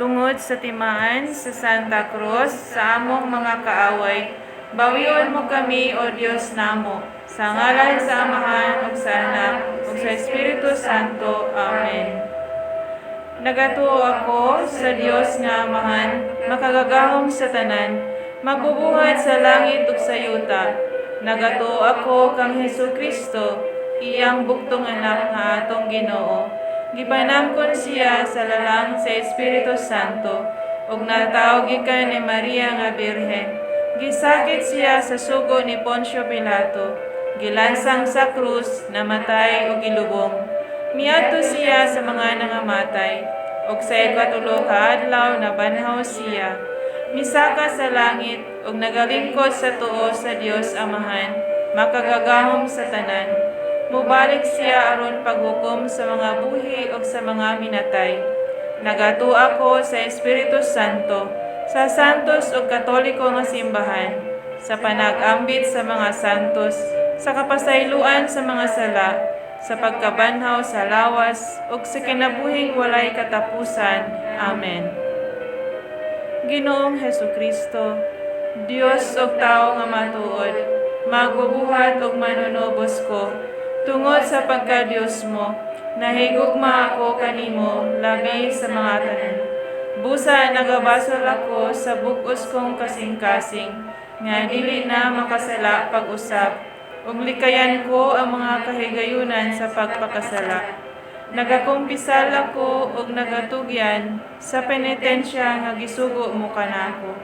Tungod sa timaan sa Santa Cruz sa among mga kaaway, bawion mo kami, O Dios namo, sa ngalan sa Amahan ug sa Anak ug sa Espiritu Santo. Amen. Nagatuo ako sa Dios nga Amahan, makagagahom sa tanan, magbubuhat sa langit ug sa yuta. Nagatuo ako kang Hesus Kristo, iyang bugtong Anak nga atong Ginoo. Gipanangkon siya sa lalang sa Espiritu Santo ug natawo gikan ni Maria nga Birhen. Gisakit siya sa sugo ni Poncio Pilato. Gilansang sa krus, namatay ug gilubong. Miadto siya sa mga nangamatay, ug sa ikatulo ka adlaw nabanhaw siya. Misaka sa langit ug nagalingkod sa tuo sa Dios Amahan, makagagahom sa tanan. Mubalik siya aron paghukom sa mga buhi ug sa mga minatay. Nagatuo ako sa Espiritu Santo, sa santos ug Katoliko nga simbahan, sa panag-ambit sa mga santos, sa kapasayloan sa mga sala, sa pagkabanhaw sa lawas ug sa kinabuhing walay katapusan. Amen. Ginoong Hesukristo, Dios ug tawo nga matuod, magbubuhat ug manunubos ko, tungod sa pagka-Dios mo, nahigugma ako kanimo labi sa mga tanan. Busa nagabasol ako sa bug-os kong kasing-kasing, nga dili na makasala pag-usab, ug likayan ko ang mga kahigayunan sa pagpakasala. Nagakumpisal ako ug nagatugyan sa penitensya nga gisugo mo kanako.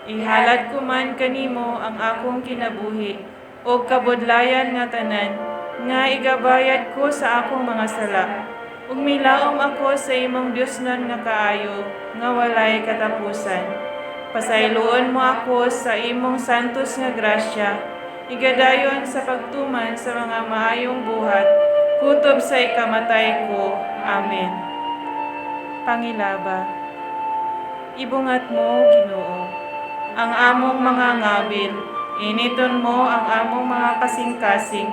Ihalad ko man kanimo ang akong kinabuhi ug kabudlayan nga tanan nga igabayad ko sa akong mga sala. Ug milaom ako sa imong Diosnon nga kaayo nga walay katapusan. Pasayloon mo ako sa imong santos nga grasya, igadayon sa pagtuman sa mga maayong buhat, kutob sa ikamatay ko. Amen. Pangilaba. Ibungat mo, Ginoo, ang among mga ngabil, initon mo ang among mga kasing-kasing,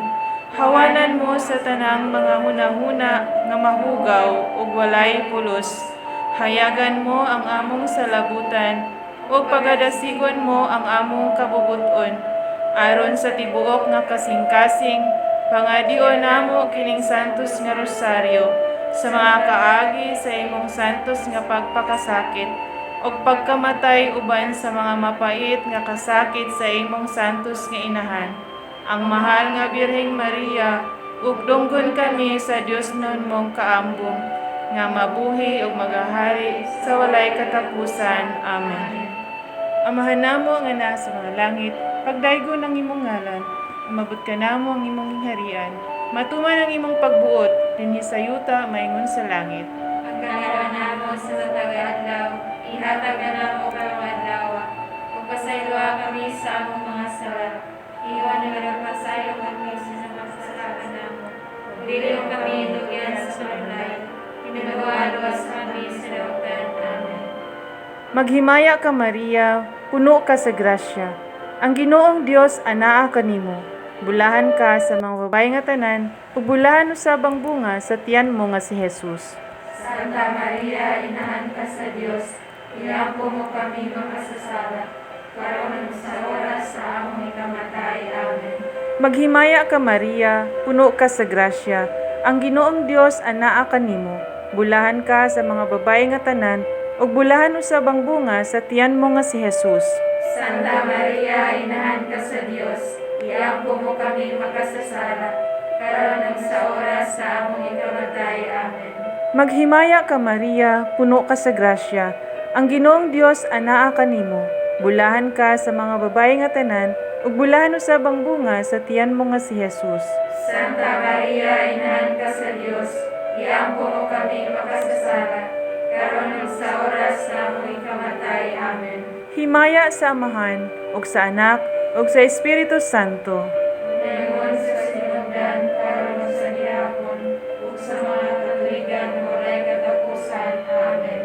hawanan mo sa tanang mga hunahuna nga mahugaw ug walay pulos. Hayagan mo ang among salabutan ug pagadasigon mo ang among kabubut-on. Aron sa tibuok nga kasing-kasing, pangadion namo kining santos nga rosaryo sa mga kaagi sa imong santos nga pagpakasakit ug pagkamatay uban sa mga mapait nga kasakit sa imong santos nga inahan, ang mahal nga Birheng Maria, ug dunggon kami sa Diosnon mong kaambong nga mabuhi ug magahari sa walay katapusan. Amen. Amahan namo nga naa sa mga langit, pagdaygon ang imong ngalan, umabot kanamo ang imong gingharian, matuman ang imong pagbuot dinhi sa yuta maingon sa langit. Ang kangilaanan namo sa matag adlaw, ihatag kanamo karong adlaw. Ug pasayloa kami sa among mga sala. Ingon nga nagpasaylo kami sa nakasala kanamo. Ug dili mo kami tugyan sa panulay. Hinaguan luwas kami sa dautan. Amen. Maghimaya ka, Maria, puno ka sa grasya. Ang Ginoong Dios anaa kanimo. Bulahan ka sa mga babae nga tanan, ug bulahan usab ang bunga sa tiyan mo nga si Jesus. Santa Maria, Inahan ka sa Dios, iampo mo kami makasasala, karon sa oras sa among ikamatay. Amen. Maghimaya ka, Maria, puno ka sa grasya. Ang Ginoong Dios anaa kanimo. Bulahan ka sa mga babae nga tanan, ug bulahan usab ang bunga sa tiyan mo nga si Jesus. Santa Maria, Inahan ka sa Dios, iampo mo kami makasasala, karon sa oras sa among ikamatay. Amen. Maghimaya ka, Maria, puno ka sa grasya. Ang Ginoong Dios anaa kanimo. Bulahan ka sa mga babae nga tanan, ug bulahan usab ang bunga sa tiyan mo nga si Jesus. Santa Maria, Inahan ka sa Dios, iampo mo kami makasasala, karon sa oras sa among ikamatay. Amen. Himaya sa Amahan, ug sa Anak, ug sa Espiritu Santo. Ingon sa sinugdan, karon sa gihapon, ug sa mga katuigan walay katapusan. Amen.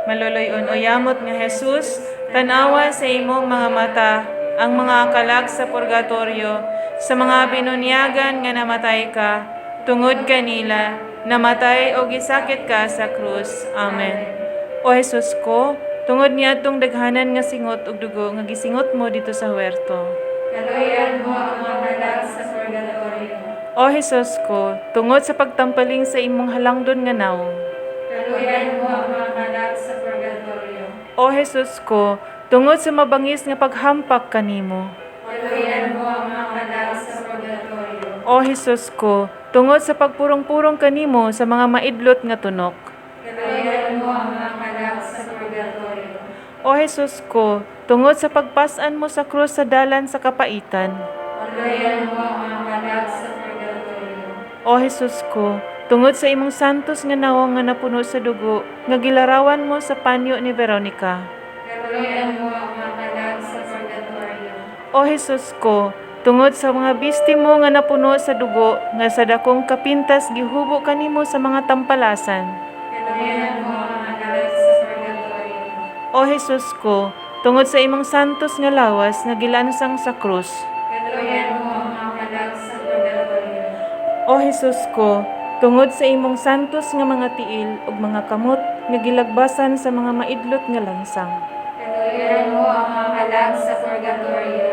Maluluy-on o yamot nga Jesus, tan-awa sa imong mga mata ang mga kalag sa purgatorio, sa mga binunyagan nga namatay ka, tungod kanila, namatay o gisakit ka sa krus. Amen. O Jesus ko, tungod niadtong daghanan nga singot ug dugo nga gisingot mo didto sa huerto. Kaluoyan mo ang mga kalag sa purgatorio. O Jesus ko, tungod sa pagtampaling sa imong halangdon nga nawong. Kaluoyan mo ang mga kalag sa purgatorio. O Jesus ko, tungod sa mabangis nga paghampak kanimo. Kaluoyan mo ang mga kalag sa purgatorio. O Jesus ko, tungod sa pagpurong-purong kanimo sa mga maidlot nga tunok. Kaluoyan mo ang mga kalag sa purgatorio. O Jesus ko, tungod sa pagpas-an mo sa krus sa dalan sa kapaitan. Kaluoyan mo ang mga kalag sa purgatorio. O Jesus ko, tungod sa imong santos nga nawong nga napuno sa dugo, nga gilarawan mo sa panyo ni Veronica. Kaluoyan mo ang mga kalag sa purgatorio. O Jesus ko, tungod sa mga bisti mo nga napuno sa dugo, nga sa dakong kapintas gihubo kanimo sa mga tampalasan. Kaluoyan mo ang mga kalag sa purgatorio. O Jesus ko, tungod sa imong santos nga lawas nga gilansang sa krus. Kaluoyan mo ang mga kalag sa purgatorio. O Jesus ko, tungod sa imong santos nga mga tiil ug mga kamot nga gilagbasan sa mga maidlot nga lansang. Kaluoyan mo ang mga kalag sa purgatorio.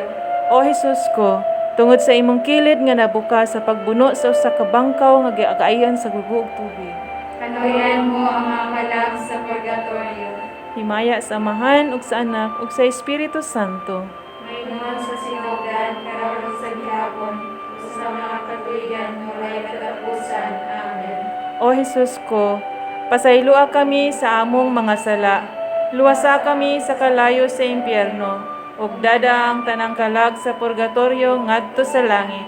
O Jesus ko, tungod sa imong kilid nga nabuka sa pagbuno sa usa ka bangkaw nga giagayan sa dugo ug tubig. Kaluoyan mo ang mga kalag sa purgatorio. Himaya sa Amahan ug sa Anak ug sa Espiritu Santo. Maingon sa sinugdan, karon ug sa gihapon, ug sa mga katuigan, walay katapusan. Amen. O Jesus ko, pasayloa kami sa among mga sala. Luwasa kami sa kalayo sa impyerno, ug dad-a ang tanang kalag sa purgatorio ngadto sa langit.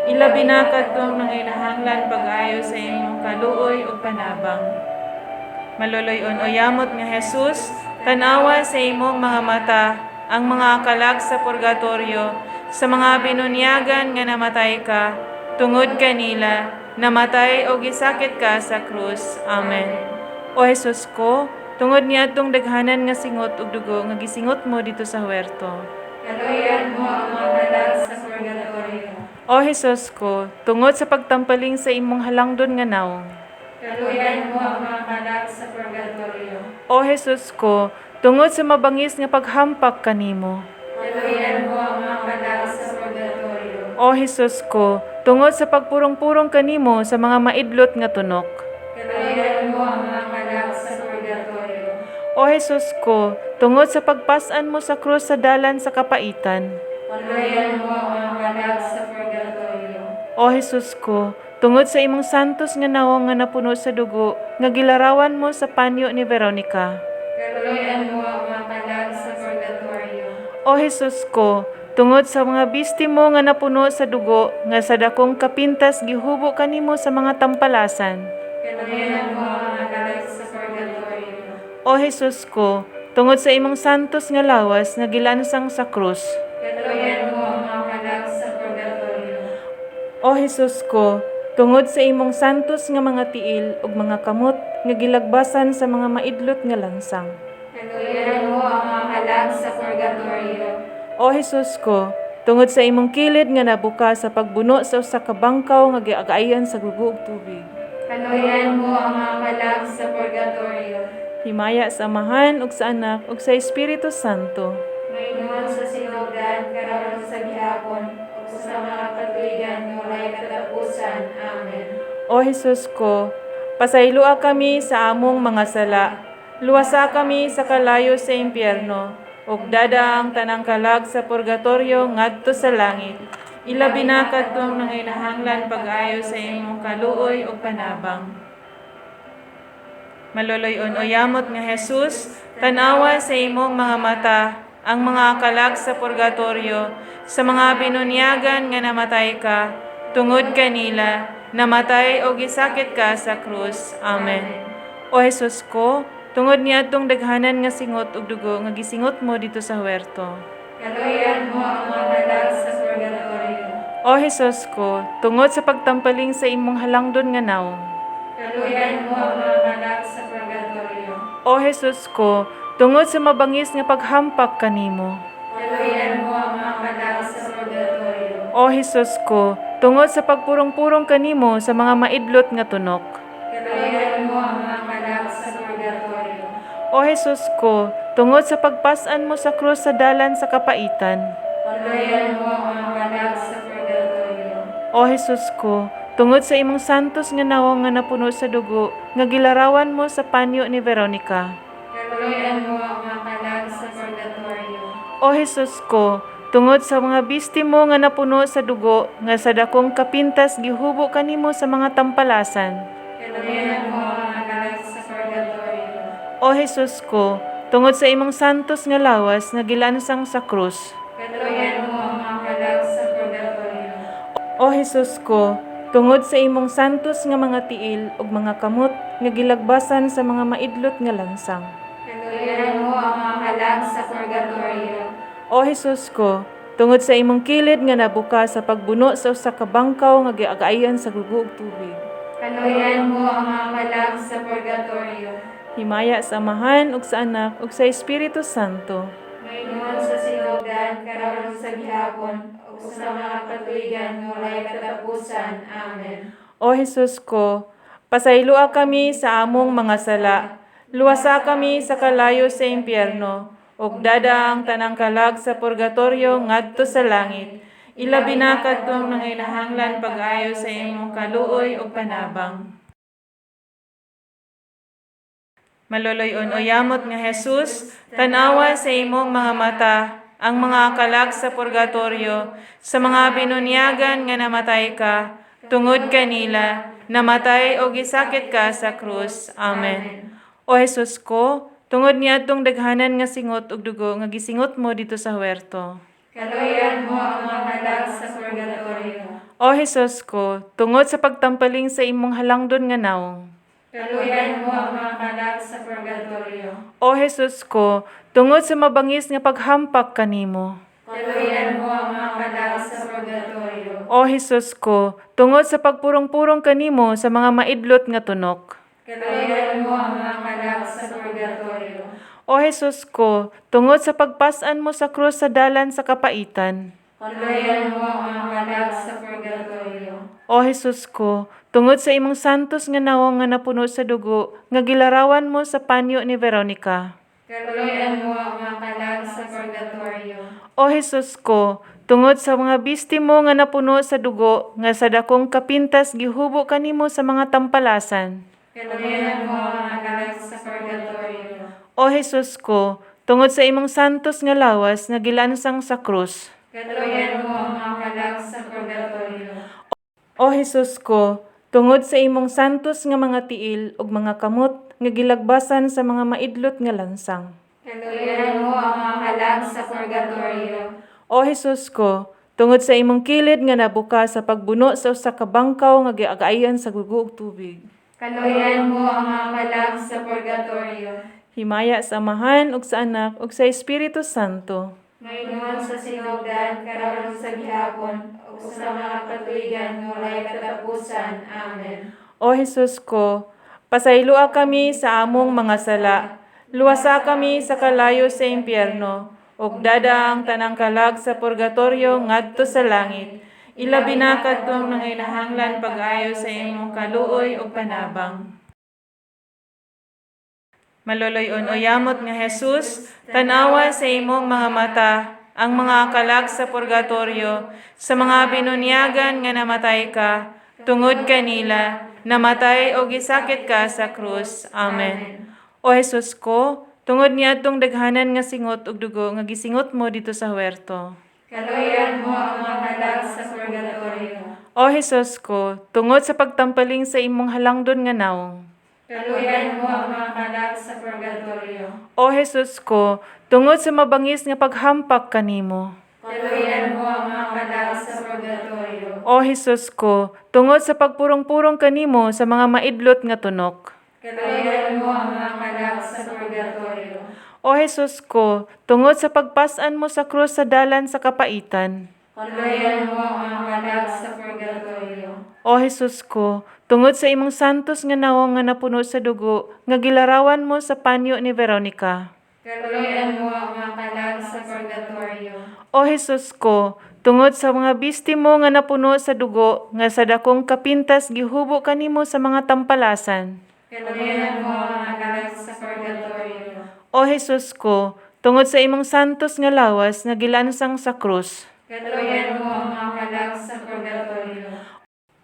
Ilabi na kadtong nanginahanglan pag-ayo sa imong kaluoy ug panabang. Maluloy-on o yamot nga Jesus, tanawa sa imong mga mata ang mga kalag sa purgatorio, sa mga binunyagan nga namatay ka, tungod kanila, namatay o gisakit ka sa krus. Amen. O Jesus ko, tungod niadtong daghanan nga singot ug dugo nga gisingot mo didto sa huerto. Kaluoyan mo ang mga kalag sa purgatorio. O Jesus ko, tungod sa pagtampaling sa imong halangdon nga nawong. Kaluoyan mo ang mga kalag sa purgatorio. O Jesus ko, tungod sa mabangis nga paghampak kanimo. Kaluoyan mo ang mga kalag sa purgatorio. O Jesus ko, tungod sa pagpurong-purong kanimo sa mga maidlot nga tunok. Kaluoyan mo ang mga kalag sa purgatorio. O Jesus ko, tungod sa pagpas-an mo sa krus sa dalan sa kapaitan. Kaluoyan mo ang mga kalag sa purgatorio. O Jesus ko, tungod sa imong santos nga nawong nga napuno sa dugo, nga gilarawan mo sa panyo ni Veronica. Kaluoyan mo ang mga kalag sa purgatorio. O Jesus ko, tungod sa mga bisti mo nga napuno sa dugo, nga sa dakong kapintas gihubo kanimo sa mga tampalasan. Kaluoyan mo ang mga kalag sa purgatorio. O Jesus ko, tungod sa imong santos nga lawas nga gilansang sa krus. Kaluoyan mo ang mga kalag sa purgatorio. O Jesus ko, tungod sa imong santos nga mga tiil ug mga kamot nga gilagbasan sa mga maidlot nga lansang. Kaluoyan mo ang mga kalag sa purgatorio. O Jesus ko, tungod sa imong kilid nga nabuka sa pagbuno sa usa ka bangkaw nga giagayan sa dugo ug tubig. Kaluoyan mo ang mga kalag sa purgatorio. Himaya sa Amahan ug sa Anak ug sa Espiritu Santo. Maingon sa sinugdan, karon ug sa gihapon, ug sa mga katuigan, walay katapusan. Amen. O Jesus ko, pasayloa kami sa among mga sala. Luwasa kami sa kalayo sa impyerno, ug dad-a ang tanang kalag sa purgatorio ngadto sa langit. Ilabi na kadtong nanginahanglan pag-ayo sa imong kaluoy ug panabang. Maluloy-on o yamot nga Jesus, tanawa sa imong mga mata ang mga kalag sa purgatorio, sa mga binunyagan nga namatay ka, tungod kanila, namatay o gisakit ka sa krus. Amen. O Jesus ko, tungod niadtong daghanan nga singot ug dugo nga gisingot mo didto sa huerto. Kaluoyan mo ang mga kalag sa purgatorio. O Jesus ko, tungod sa pagtampaling sa imong halangdon nga nawong. Kaluoyan mo ang mga kalag sa purgatorio. O Jesus ko, tungod sa mabangis nga paghampak kanimo. Kaluoyan mo ang mga kalag sa purgatorio. O Jesus ko, tungod sa pagpurong-purong kanimo sa mga maidlot nga tunok. Kaluoyan mo ang mga kalag sa purgatorio. O Jesus ko, tungod sa pagpas-an mo sa krus sa dalan sa kapaitan. Kaluoyan mo ang mga kalag sa purgatorio. O Jesus ko, tungod sa imong santos nga nawong nga napuno sa dugo, nga gilarawan mo sa panyo ni Veronica. Kaluoyan mo ang mga kalag sa purgatorio. O Jesus ko, tungod sa mga bisti mo nga napuno sa dugo, nga sa dakong kapintas gihubo kanimo sa mga tampalasan. Kaluoyan mo ang mga kalag sa purgatorio. O Jesus ko, tungod sa imong santos nga lawas nga gilansang sa krus. Kaluoyan mo ang mga kalag sa purgatorio. O Jesus ko, tungod sa imong santos nga mga tiil ug mga kamot nga gilagbasan sa mga maidlot nga lansang. Kaluoyan mo ang mga kalag sa purgatorio. O Jesus ko, tungod sa imong kilid nga nabuka sa pagbuno sa usa ka bangkaw nga giagayan sa dugo ug tubig. Kaluoyan mo ang mga kalag sa purgatorio. Himaya sa Amahan ug sa Anak ug sa Espiritu Santo. Maingon sa sinugdan, karon sa gihapon, ug sa mga katuigan nga walay katapusan. Amen. O Jesus ko, pasayloa kami sa among mga sala. Luwasa kami sa kalayo sa impyerno, ug dada ang tanang kalag sa purgatorio ngadto sa langit. Ilabi na kadtong nanginahanglan pag-ayo sa imong kaluoy ug panabang. Maloloy-on o yamot nga Jesus, tanawa sa imong mga mata ang mga kalag sa purgatorio, sa mga binunyagan nga namatay ka, tungod kanila, namatay o gisakit ka sa krus. Amen. O Jesus ko, tungod niadtong daghanan nga singot ug dugo nga gisingot mo dito sa huerto. Kaluoyan mo ang mga kalag sa purgatorio. O Jesus ko, tungod sa pagtampaling sa imong halangdon nga nawong. Kaluoyan mo ang mga kalag sa purgatorio. O Jesus ko, tungod sa mabangis nga paghampak kanimo. Kaluoyan mo ang mga kalag sa purgatorio. O Jesus ko, tungod sa pagpurong-purong kanimo sa mga maidlot nga tunok. Kaluoyan mo ang mga kalag sa purgatorio. O Jesus ko, tungod sa pagpas-an mo sa krus sa dalan sa kapaitan. Kaluoyan mo ang mga kalag sa purgatorio. O Jesus ko, tungod sa imong santos nga nawong nga napuno sa dugo, nga gilarawan mo sa panyo ni Veronica. Kaluoyan mo ang mga kalag sa purgatorio. O Jesus ko, tungod sa mga bisti mo nga napuno sa dugo, nga sa dakong kapintas gihubo kanimo sa mga tampalasan. Kaluoyan mo ang mga kalag sa purgatorio. O Jesus ko, tungod sa imong santos nga lawas nga gilansang sa krus. Kaluoyan mo ang mga kalag sa purgatorio. O Jesus ko, tungod sa imong santos nga mga tiil ug mga kamot nga gilagbasan sa mga maidlot nga lansang. Kaluoyan mo ang mga kalag sa purgatorio. O Jesus ko, tungod sa imong kilid nga nabuka sa pagbuno sa usa ka bangkaw nga giagayan sa dugo ug tubig. Kaluoyan mo ang mga kalag sa purgatorio. Himaya sa Amahan ug sa Anak ug sa Espiritu Santo. Maingon sa sinugdan, karon sa gihapon, ug sa mga katuigan nga walay katapusan. Amen. O Jesus ko, pasayloa kami sa among mga sala. Luwasa kami sa kalayo sa impyerno, ug dada ang tanang kalag sa purgatorio ngadto sa langit. Ilabi na kadtong nanginahanglan pag-ayo sa imong kaluoy ug panabang. Maloloy-on o yamot nga Jesus, tanawa sa imong mga mata ang mga kalag sa purgatorio, sa mga binunyagan nga namatay ka, tungod kanila, namatay o gisakit ka sa krus. Amen. O Jesus ko, tungod niadtong daghanan nga singot ug dugo nga gisingot mo dito sa huerto. Kaluoyan mo ang mga kalag sa purgatorio. O Jesus ko, tungod sa pagtampaling sa imong halangdon nga nawong. Kaluoyan mo ang mga kalag sa purgatorio. O Jesus ko, tungod sa mabangis nga paghampak kanimo. Kaluoyan mo ang mga kalag sa purgatorio. O Jesus ko, tungod sa pagpurong-purong kanimo sa mga maidlot nga tunok. Kaluoyan mo ang mga kalag sa purgatorio. O Jesus ko, tungod sa pagpas-an mo sa krus sa dalan sa kapaitan. Kaluoyan mo ang mga kalag sa purgatorio. O Jesus ko, tungod sa imong santos nga nawong nga napuno sa dugo, nga gilarawan mo sa panyo ni Veronica. Kaluoyan mo ang mga kalag sa purgatorio. O Jesus ko, tungod sa mga bisti mo nga napuno sa dugo, nga sa dakong kapintas gihubo kanimo sa mga tampalasan. Kaluoyan mo ang mga kalag sa purgatorio. O Jesus ko, tungod sa imong santos nga lawas nga gilansang sa krus. Kaluoyan mo ang mga kalag sa purgatorio.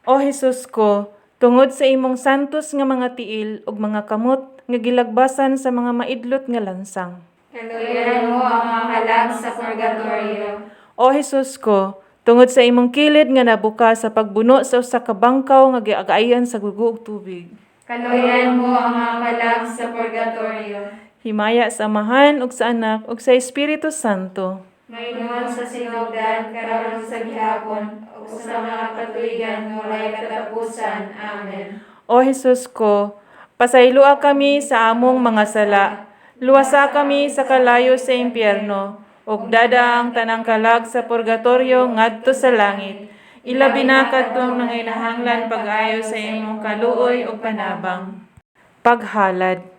O Jesus ko, tungod sa imong santos nga mga tiil ug mga kamot nga gilagbasan sa mga maidlot nga lansang. Kaluoyan mo ang mga kalag sa purgatorio. O Jesus ko, tungod sa imong kilid nga nabuka sa pagbuno sa usa ka bangkaw nga giagayan sa gugo ug tubig. Kaluoyan mo ang mga kalag sa purgatorio. Himaya sa Amahan ug sa Anak ug sa Espiritu Santo. Maingon sa sinugdan, karon sa gihapon, ug sa mga katuigan nga walay katapusan. Amen. O Jesus ko, pasayloa kami sa among mga sala. Luwasa kami sa kalayo sa impyerno, ug dada ang tanang kalag sa purgatorio ngadto sa langit. Ilabi na kadtong nanginahanglan pag-ayo sa imong kaluoy ug panabang. Paghalad.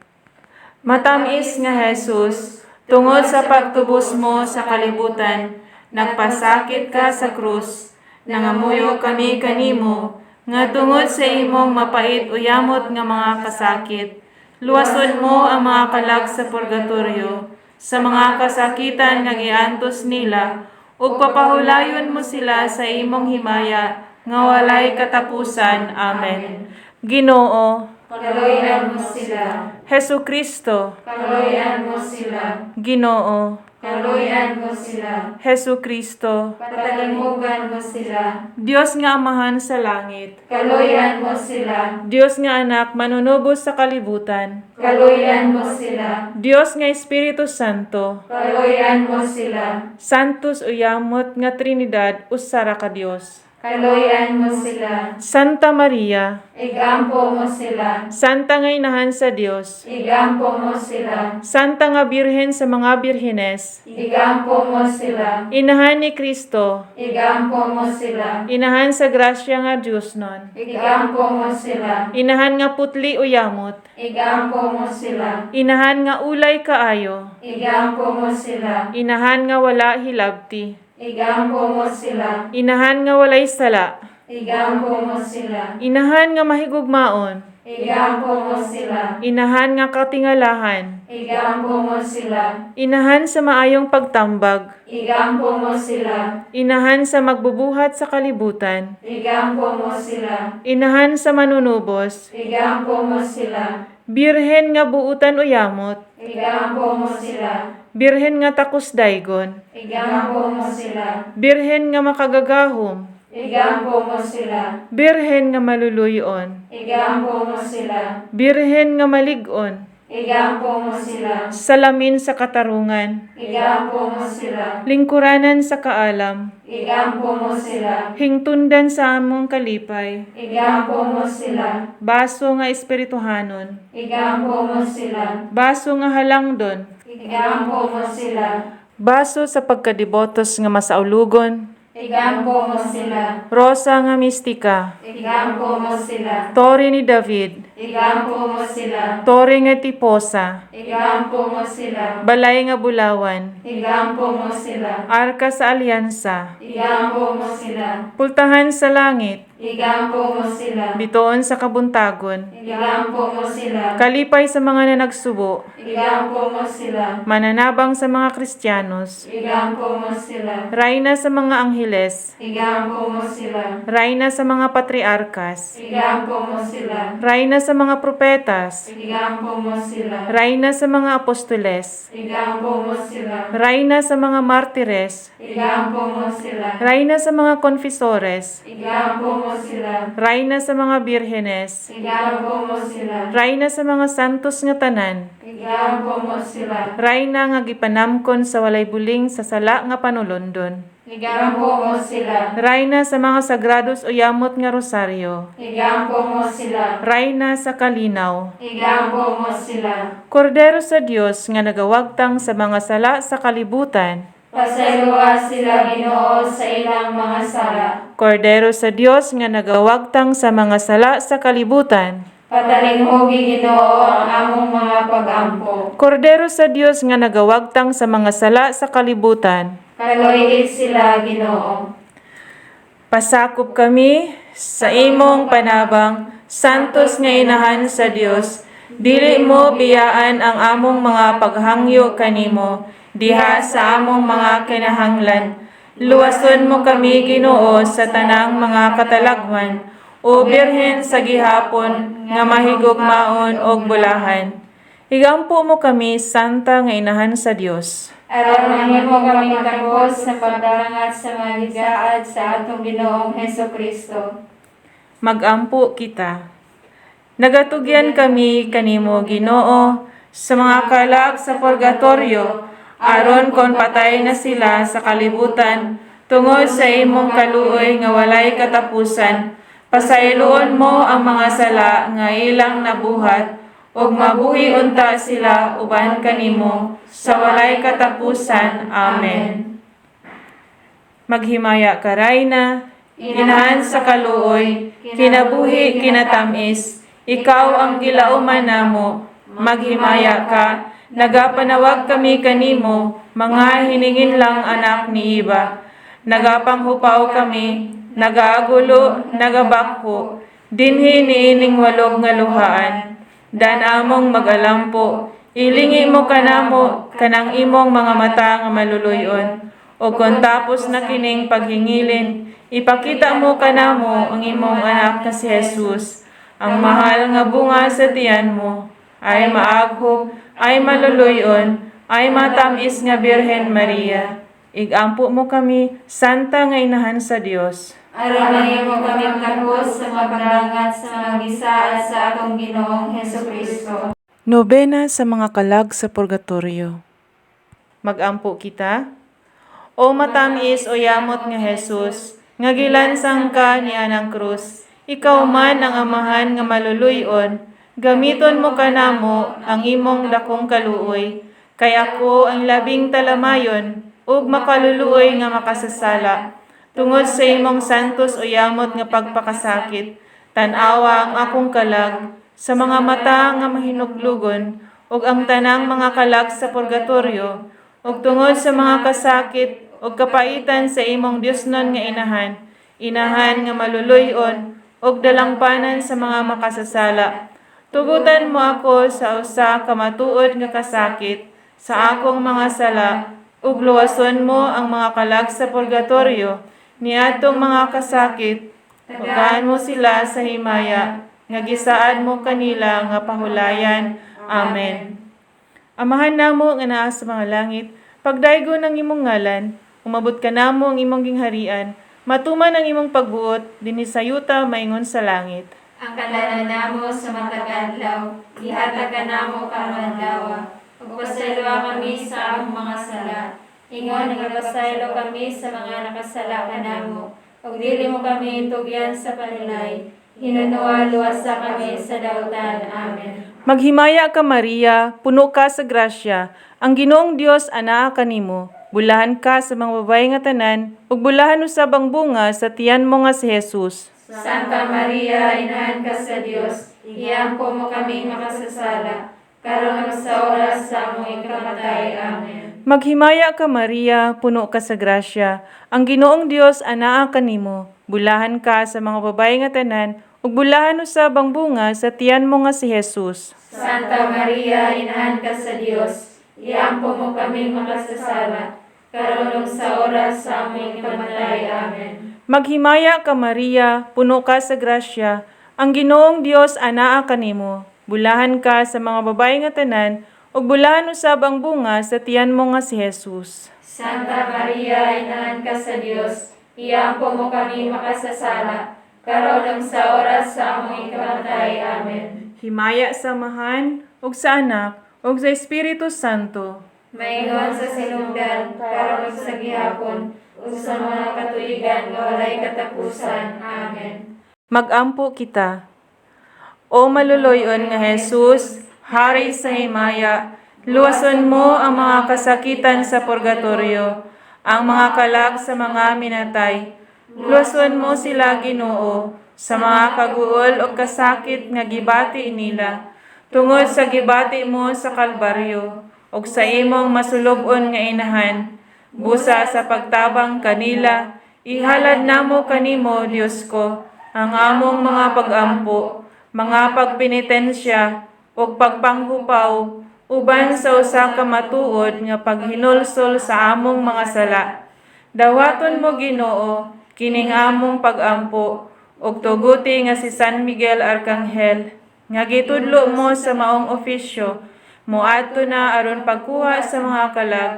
Matamis nga Jesus, tungod sa pagtubos mo sa kalibutan, nagpasakit ka sa krus. Nangamuyo kami kanimo, nga tungod sa imong mapait o yamot nga mga kasakit, luwason mo ang mga kalag sa purgatorio, sa mga kasakitan nga giantos nila, ug papahulayon mo sila sa imong himaya, nga walay katapusan. Amen. Ginoo, Kaluoyan mo sila. Hesu Kristo, Kaluoyan mo sila. Ginoo, Kaluoyan mo sila. Hesu Kristo, Patalimugan mo sila. Dios nga Amahan sa langit, Kaluoyan mo sila. Dios nga Anak manunubos sa kalibutan, Kaluoyan mo sila. Dios nga Espiritu Santo, Kaluoyan mo sila. Santos uyamot nga Trinidad usa ra ka Dios. Kaluoyan mo sila. Santa Maria, Igampo mo sila. Santa nga Inahan sa Dios, Igampo mo sila. Santa nga Birhen sa mga birhenes, Igampo mo sila. Inahan ni Kristo, Igampo mo sila. Inahan sa grasya nga Dios nun, Igampo mo sila. Inahan nga putli uyamot, Igampo mo sila. Inahan nga ulay kaayo, Igampo mo sila. Inahan nga wala hilabti, Igampo mo sila. Inahan nga walay sala, Igampo mo sila. Inahan nga mahigugmaon, Igampo mo sila. Inahan nga katingalahan, Igampo mo sila. Inahan sa maayong pagtambag, Igampo mo sila. Inahan sa magbubuhat sa kalibutan, Igampo mo sila. Inahan sa manunubos, Igampo mo sila. Birhen nga buutan uyamot, Igampo mo sila. Birhen nga takos daygon, Igampo mo sila. Birhen nga makagagahom, Igampo mo sila. Birhen nga maluluyon, Igampo mo sila. Birhen nga malig-on, Igampo mo sila. Salamin sa katarungan, Igampo mo sila. Lingkuranan sa kaalam, Igampo mo sila. Hingtundan sa among kalipay, Igampo mo sila. Baso nga espirituhanon, Igampo mo sila. Baso nga halangdon, Igampo mo sila. Baso sa pagkadibotos nga masaulugon, Igampo mo sila. Rosa nga mistika, Igampo mo sila. Tore ni David, Igampo mo sila. Tore nga tiposa, Igampo mo sila. Balay nga bulawan, Igampo mo sila. Arka sa alyansa, Igampo mo sila. Pultahan sa langit, Igampo mo sila. Bitoon sa kabuntagon, Igampo mo sila. Kalipay sa mga nanagsubo, Igampo mo sila. Mananabang sa mga Kristiyanos, Igampo mo sila. Rayna sa mga angheles, Igampo mo sila. Rayna sa mga patriarkas, Igampo mo sila. Rayna sa mga propetas, Igampo mo sila. Rayna sa mga apostoles, Igampo mo sila. Rayna sa mga martires, Igampo mo sila. Rayna sa mga konfesores, Igampo mo sila. Rayna sa mga birhenes, Igampo mo sila. Rayna sa mga santos nga tanan, Igampo mo sila. Rayna nga gipanamkon sa walay buling sa sala nga panulondon. Igampo mo sila. Rayna sa mga sagrados o yamot nga rosaryo. Igampo mo sila. Rayna sa kalinaw. Igampo mo sila. Kordero sa Dios nga nagawagtang sa mga sala sa kalibutan. Pasayloa sila, Ginoo, sa ilang mga sala. Kordero sa Dios nga nagawagtang sa mga sala sa kalibutan. Patalinghugi, Ginoo, ang among mga pag-ampo. Kordero sa Dios nga nagawagtang sa mga sala sa kalibutan. Kaluoyi sila, Ginoo. Pasakop kami sa imong panabang, santos nga inahan sa Dios. Dili mo biyaan ang among mga paghangyo kanimo diha sa among mga kinahanglan. Luwason mo kami, Ginoo, sa tanang mga katalagman. O Birhen sa gihapon nga mahigugmaon og bulahan. Igampo mo kami, Santa nga Inahan sa Dios. Aron mahimo kami takos sa pagdangat sa mga gisaad sa atong Ginoong Heso Kristo. Magampo kita. Nagatugyan kami kanimo, Ginoo, sa mga kalag sa purgatorio, aron kon patay na sila sa kalibutan tungod sa imong kaluoy nga walay katapusan, pasayloon mo ang mga sala nga ilang nabuhat ug mabuhi unta sila uban kanimo sa walay katapusan. Amen. Maghimaya ka, Rayna, Inahan sa kaluoy, kinabuhi kinatamis, ikaw ang gilauman namo. Maghimaya ka, nagapanawag kami kanimo, mga hiningin lang anak ni Iba. Nagapanghupaw kami, nagaagulo, nagabakho, dinhi niining walog nga luhaan. Dan among magalampo, ilingi mo kanamo, kanang imong mga mata nga maluluyon. O kung tapos na kining paghingilin, ipakita mo kanamo ang imong anak na si Jesus, ang mahal nga bunga sa tiyan mo, ay maaghop, ay maluluyon, ay matamis nga Birhen Maria. Igampo mo kami, Santa nga Inahan sa Dios. Aron mahimo kami takos sa pagdangat sa mga gisaad sa atong Ginoong Heso Kristo. Nobena sa mga kalag sa purgatorio. Magampo kita. O matamis o yamot nga Jesus, nga gilansang ka ni anang krus, ikaw man ang Amahan nga maluluyon, gamiton mo kanamo ang imong dakong kaluoy, kay ako ang labing talamayon ug makaluluoy nga makasasala. Tungod sa imong santos o yamot nga pagpakasakit, tan-awa ang akong kalag sa mga mata nga mahinuglugon ug ang tanang mga kalag sa purgatorio, ug tungod sa mga kasakit ug kapaitan sa imong Diosnon nga Inahan, Inahan nga maluluy-on ug dalangpanan sa mga makasasala. Tugutan mo ako sa usa ka matuod nga kasakit sa akong mga sala ug luwason mo ang mga kalag sa purgatorio niadtong mga kasakit. Tagaan mo sila sa himaya nga gisaad mo kanila nga pahulayan. Amen. Amahan namo nga naa sa mga langit, pagdaygon ang imong ngalan, umabot kanamo ang imong gingharian, matuman ang imong pagbuot dinhi sa yuta maingon sa langit. Ang kalanan namo sa matag adlaw, ihatag kanamo karong adlaw. Ug pasayloa kami sa among mga sala. Ingon nga nagpasaylo kami sa mga nakasala kanamo. Ug dili mo kami tugyan sa panulay. Hinunoa luwasa kami sa dautan. Amen. Maghimaya ka, Maria, puno ka sa grasya. Ang Ginoong Dios anaa kanimo. Bulahan ka sa mga babaye nga tanan, ug bulahan usab ang bunga sa tiyan mo nga si Jesus. Santa Maria, Inahan ka sa Dios, iampo mo kaming makasasala, karon ug sa oras sa among ikamatay. Amen. Maghimaya ka, Maria, puno ka sa grasya. Ang Ginoong Dios anaa kanimo. Bulahan ka sa mga babaye nga tanan, ug bulahan usab ang bunga sa tiyan mo nga si Jesus. Santa Maria, Inahan ka sa Dios, iampo mo kaming makasasala, karon ug sa oras sa among ikamatay. Amen. Maghimaya ka, Maria, puno ka sa grasya. Ang Ginoong Dios anaa kanimo. Bulahan ka sa mga babaye nga tanan, ug bulahan usab ang bunga sa tiyan mo nga si Jesus. Santa Maria, Inahan ka sa Dios, iampo mo kami makasasala, karon ug sa oras sa among ikamatay. Amen. Himaya sa Amahan, ug sa Anak, ug sa Espiritu Santo. Maingon sa sinugdan, karon ug sa gihapon, ug sa mga katuigan nga walay katapusan. Amen. Magampo kita. O maluluyon nga Jesus, Hari sa himaya, luwason mo ang mga kasakitan sa purgatorio, ang mga kalag sa mga minatay. Luwason mo sila, Ginoo, sa mga kaguol o kasakit nga gibati nila, tungod sa gibati mo sa Kalbaryo, ug sa imong masulub-on nga Inahan. Busa sa pagtabang kanila, ihalad namo kanimo, Dios ko, ang among mga pagampo, mga pagpenitensya, ug pagpanghupaw uban sa usa ka matuod nga paghinulsol sa among mga sala. Dawaton mo, Ginoo, kining among pagampo ug tuguti nga si San Miguel Arkanghel nga gitudlo mo sa maong ofisyo moadto na aron pagkuha sa mga kalag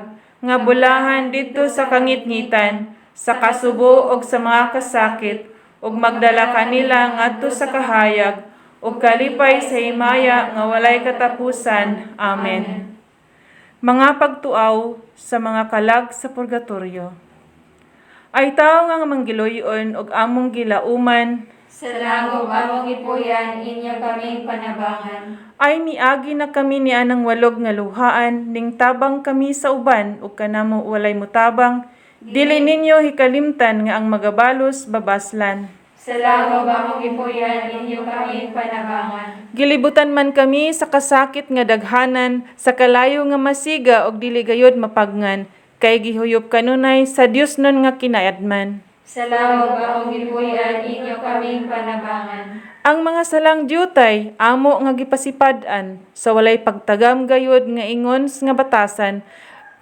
nga bulahan didto sa kangitngitan, sa kasubo ug sa mga kasakit, ug magdala kanila ngadto sa kahayag ug kalipay sa himaya nga walay katapusan. Amen. Mga pagtuaw sa mga kalag sa purgatorio. Ay tawo nga manggiloy-on ug among gilauman, Sa langob among gipuy-an, inyo kaming panabangan. Ay miagi na kami ni anang walog nga luhaan ning tabang kami sa uban ug kanamo walay mutabang, dili ninyo hikalimtan nga ang magabalos babaslan. Sa langob among gipuy-an, inyo kaming panabangan. Gilibutan man kami sa kasakit nga daghanan, sa kalayo nga masiga og dili gayod mapagngan, kay gihuyop kanunay sa Dios nun nga kinaadman. Sa langob among gipuy-an, inyo kaming panabangan. Ang mga salang dyutay amo nga gipasipad-an sa walay pagtagam gayod nga ingon nga batasan,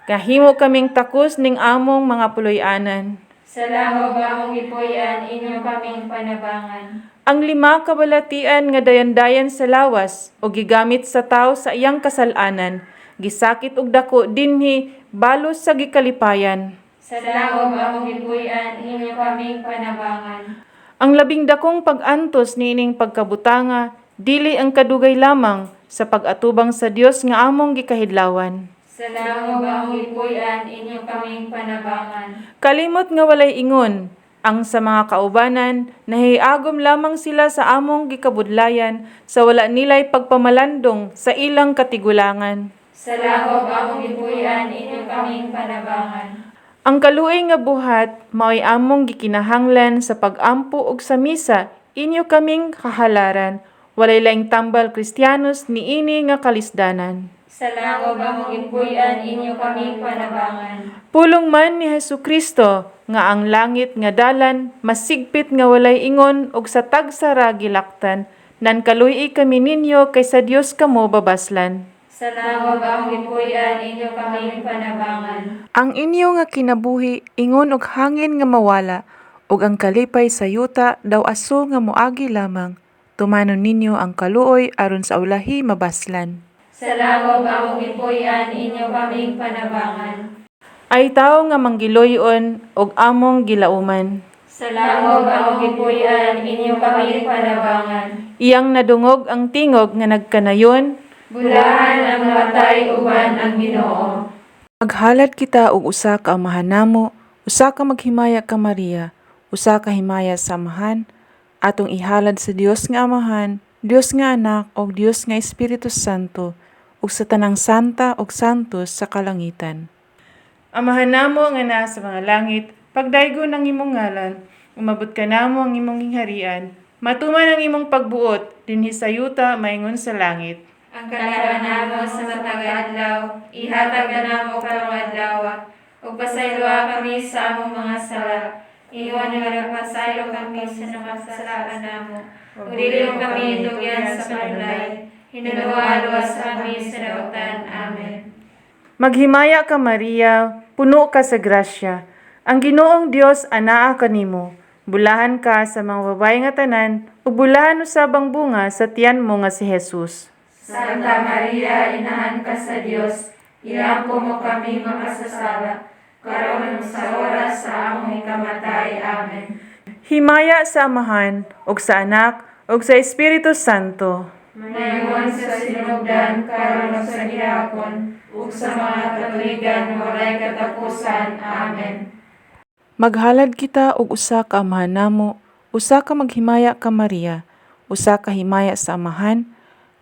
kahimo kaming takos ning among mga puloy-anan. Sa langob among gipuy-an, inyo kaming panabangan. Ang lima ka balatian nga dayandayan sa lawas o gigamit sa tawo sa iyang kasal-anan, gisakit og dako dinhi balos sa gikalipayan. Sa langob among gipuy-an, inyo kaming panabangan. Ang labing dakong pag-antos niining pagkabutanga dili ang kadugay lamang sa pag-atubang sa Dios nga among gikahidlawan. Sa langob among gipuy-an, inyo kaming panabangan. Kalimot nga walay ingon ang sa mga kaubanan, nahiagom lamang sila sa among gikabudlayan sa wala nilay pagpamalandong sa ilang katigulangan. Sa langob among gipuy-an, inyo kaming panabangan. Ang kaluoy nga buhat maoy among gikinahanglan sa pag-ampo ug sa misa, inyo kaming kahalaran. Walay laing tambal Kristiyanos niini nga kalisdanan. Sa langob among gipuy-an, inyo kaming panabangan. Pulong man ni Hesus Kristo nga ang langit nga dalan masigpit nga walay ingon ug sa tagsara gilaktan, nan kaluy kami ninyo kay sa Dios kamo babaslan. Sa langob among gipuy-an, inyo kaming panabangan. Ang inyo nga kinabuhi ingon og hangin nga mawala, ug ang kalipay sa yuta daw aso nga moagi lamang. Tumanon ninyo ang kaluoy aron sa ulahi mabaslan. Sa langob among gipuy-an, inyo kaming panabangan. Ay tawo nga manggiloy-on og among gilauman. Sa langob among gipuy-an, inyo kaming panabangan. Iyang nadungog ang tingog nga nagkanayon. Bulahan ang matay uban ang Ginoo. Maghalad kita og usa ka Amahan namo, usa ka maghimaya ka Maria, usa ka himaya sa Amahan, atong ihalad sa Dios nga Amahan, Dios nga Anak ug Dios nga Espiritu Santo, ug sa tanang santa ug santos sa kalangitan. Amahan namo nga naa sa mga langit, pagdaygon ang imong ngalan, umabot ka namo ang imong gingharian, matuman ang imong pagbuot dinhi sa yuta maingon sa langit. Ang kaliwa namo sa matag adlaw, ihatag na namo karong adlaw, ug pasayloa kami sa among mga sala. Ingon nga nagpasaylo kami sa nakasala kanamo. Ug dili mo kami itugyan sa panulay. Hinuluwa luwas kami sa dautan. Amen. Maghimaya ka, Maria, puno ka sa grasya. Ang Ginoong Dios anaa kanimo. Bulahan ka sa mga babae nga tanan, ug bulahan usab ang bunga sa tiyan mo nga si Jesus. Santa Maria, inahan ka sa Dios, iampo mo kami makasasala, karon sa oras sa among ikamatay. Amen. Himaya sa Amahan, ug sa Anak, ug sa Espiritu Santo. Mayon sa sinugdan, karon ug sa gihapon, ug sa mga katuigan walay katapusan. Amen. Maghalad kita og usa ka Amahan namo, usa ka maghimaya ka Maria, usa ka himaya sa Amahan,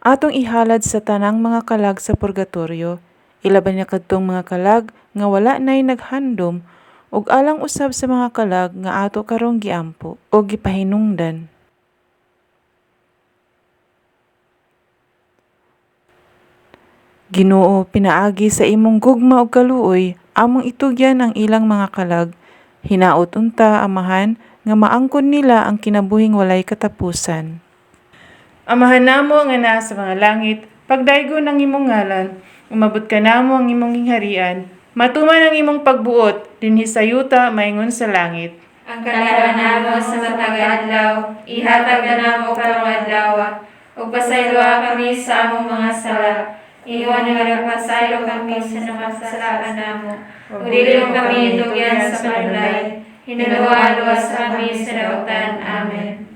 atong ihalad sa tanang mga kalag sa purgatorio, ilabi na kadtong mga kalag nga wala nay naghandom, ug alang usab sa mga kalag nga ato karong giampo o gipahinungdan. Ginoo, pinaagi sa imong gugma ug kaluoy, among itugyan ang ilang mga kalag. Hinaot unta, Amahan, nga maangkon nila ang kinabuhing walay katapusan. Amahan namo nga naa sa mga langit, Pagdaygon ang imong ngalan, umabot kanamo ang imong gingharian, matuman ang imong pagbuot dinhi sa yuta maingon sa langit. Ang kaliwa namo sa matag adlaw, ihatag kanamo karong adlaw, ug pasayloa kami sa among mga sala, ingon nga nagpasaylo kami sa nakasala kanamo. Ug dili mo kami itugyan sa panulay, hinuluha luwas kami sa dautan. Amen.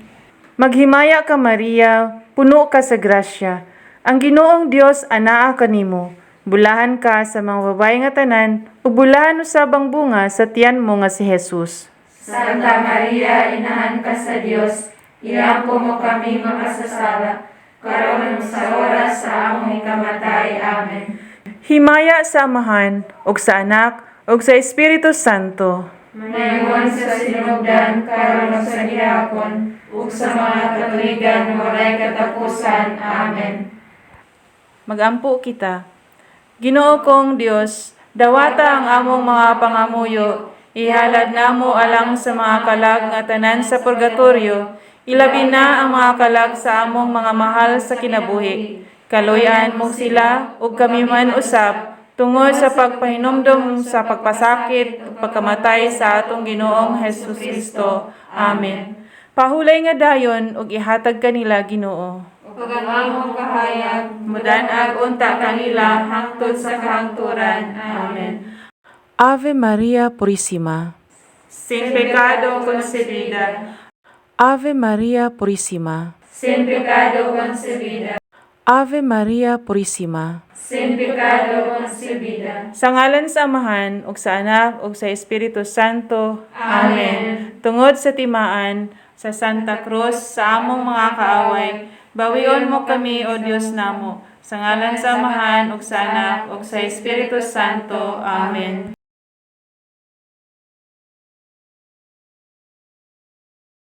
Maghimaya ka, Maria, puno ka sa grasya. Ang Ginoong Dios anaa kanimo. Bulahan ka sa mga babae nga tanan, ug bulahan usab ang bunga sa tiyan mo nga si Jesus. Santa Maria, inahan ka sa Dios, iampo mo kami makasasala, karon sa oras sa among ikamatay. Amen. Himaya sa Amahan, ug sa Anak, ug sa Espiritu Santo. Maingon sa sinugdan, karon ug sa gihapon, ug sa mga katuigan walay katapusan. Amen. Magampo kita. Ginoo kong Dios, dawata ang among mga pangamuyo, ihalad namo alang sa mga kalag nga tanan sa purgatorio, ilabi na ang mga kalag sa among mga mahal sa kinabuhi. Kaluyan mo sila ug kami man usab tungod sa pagpahinumdom sa pagpasakit ug pagkamatay sa atong Ginoong Hesus Kristo. Amen. Pahulay nga dayon ug ihatag kanila, Ginoo. Ug ang imong kahayag, Mudan-ag unta kanila hangtod sa kahangturan. Amen. Ave Maria Purisima. Sin pecado concebida. Ave Maria Purisima. Sin pecado concebida. Ave Maria Purisima. Sin pecado concebida. Sa ngalan sa Amahan, ug sa Anak, ug sa Espiritu Santo. Amen. Tungod sa timaan, sa Santa Cruz, sa among mga kaaway, bawion mo kami, O Dios namo. Sa ngalan sa Amahan, ug sa Anak, ug sa Espiritu Santo. Amen.